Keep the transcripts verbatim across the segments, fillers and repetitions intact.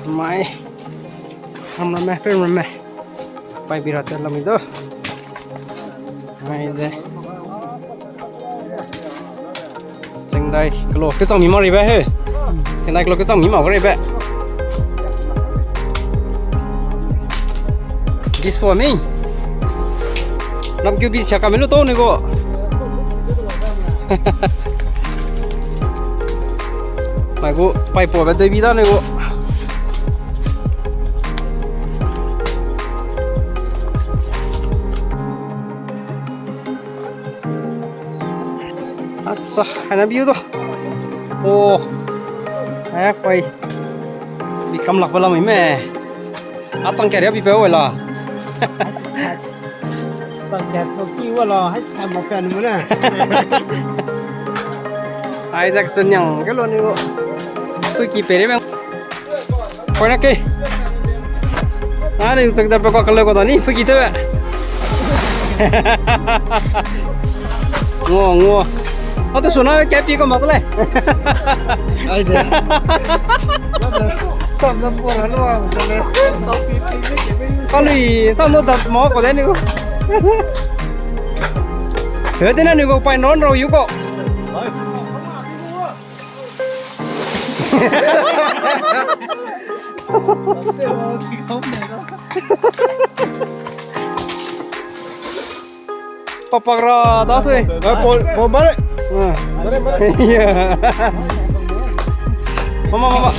Mai. Ram ramme, pe ramme. Pai bira te lam i do. Mai ze. Chengdai kelo ke chang mi ma ri be he. Chengdai kelo ke chang mi ma ri be. Di sua mi. Nam kiu bi sia ka me lu to ni go. Mai gu pai po be de bi da ni go. Acha, ana biu do. Oh. Eh, pai. Bi kam lak ba lam i me. A chang kere bi pe o la. Chang kere to ki o la, hai sa ma pe ni mo na. Ai, zak sun yang ke lo ni o. Tui ki pere bang. Koi na ke. A, ni chak dar pe ko kalo ko da ni, pe ki te. Ngo, ngo. A to suna ke pi ko ma to le. Ai de. Sam na por halo am to le. Kalui, sam no dat mo ko de ni ko. He de na ni ko pai non ro yu ko. Papak ra da sui. Eh, pol, pol, mare. Ah. Mare, mare. Iya. Mama, mama.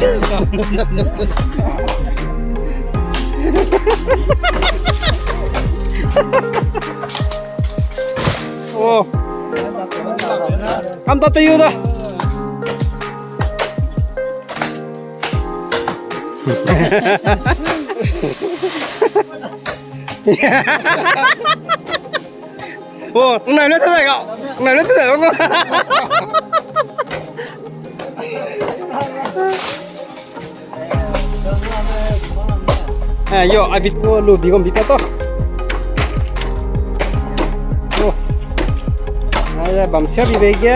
Oh. Kam ta te yu da. Oh, nai le te ga. Nai le te ga. Eh, yo, a bit ko lu bi gom bi ka to. Oh. Ai, bam sia bi be ge.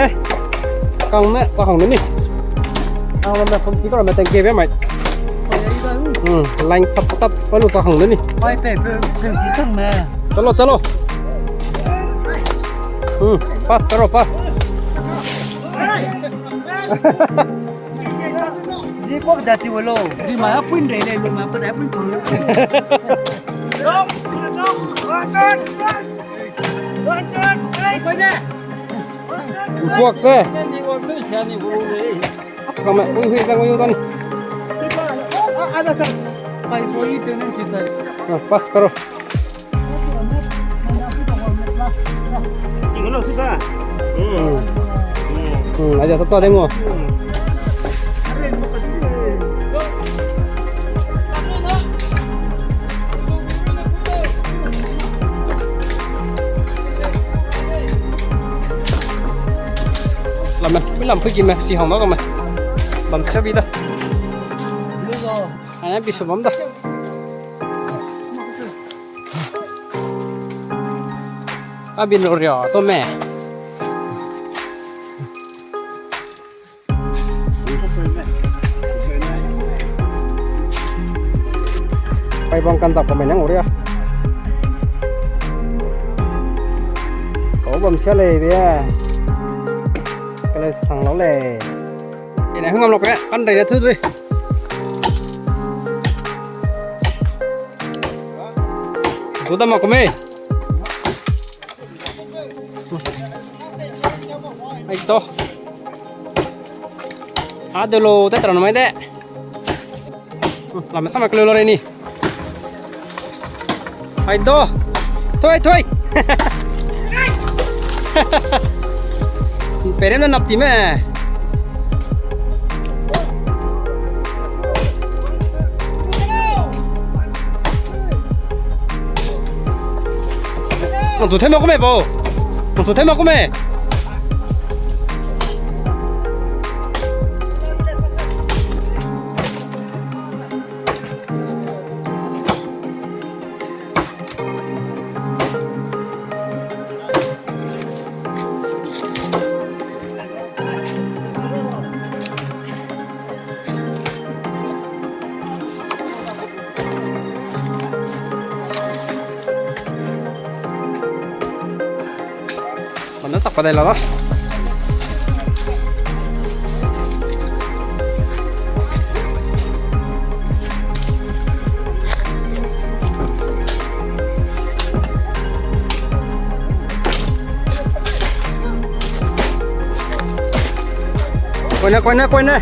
Kang ne, pa hang de ni. Kang ne, pum ti ko me tang ke be mai. Hmm, line sap tap pa lu pa hang de ni. Pai pe, pe, pe si sang me. Chalo, chalo. Hmm, pass karo, pass. Zi kuak da ti welo. Zi ma a pun re le lo ma pa da pun tu. Kuak te. Asame, ui, hui, zang, ui, dan. Ah, pass karo. Hmm. Hmm, aja sa sa demo. Lam me, mi lam pui ki me, si hang na ka me. Bam sia bi da. Ana bi su bam da. A bin lo ria to me. Pai bang kan zak pa me nang ria. Ko bam sia le be. Kale sang lo le. Ina hung am lo pe, kan dai na thu dui. Duda ma kume. Ai to. A de lo, te tran mai de. Lam me sama kelo lo re ni. Ai do. Thoi, thoi. Perem na nap ti me. Ang chu thema kume bo. Ang chu thema kume. Apa dai la da. Koine, koine, koine.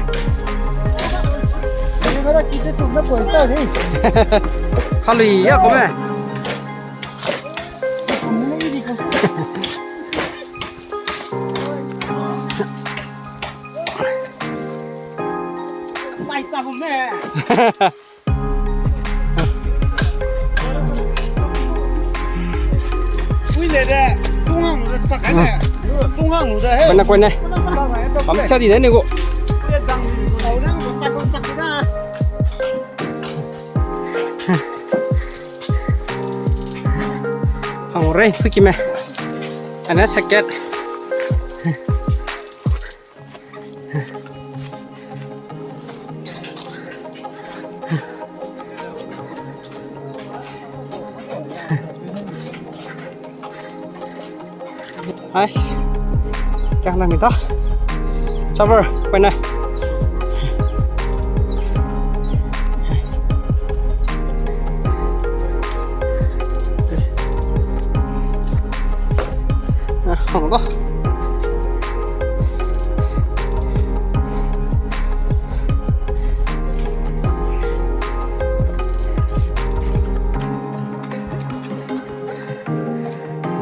Kalui ya kome. Ui le de, tunghang de sak ne. Tunghang de he. Koine, koine. Bam sia di de ne go. Hang rei, pui kime. Ana saket. Ais. Kang nang ita. Sabar, koine. Ah, hang da.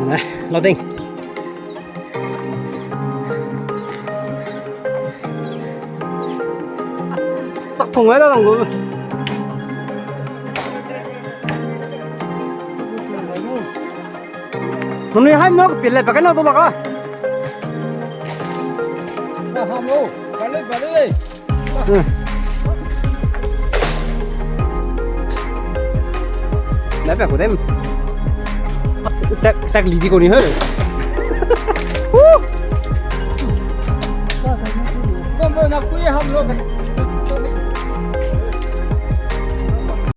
Ne, loading. Chak thung ai da dang gu. Nunui hai nok pil le pa kai na tu la ka. Ba ham lo. Ba le, ba le. Nai pa ku dem. As, tak, tak li di ko ni he. Woo! Bam, bam, na kui ham lo.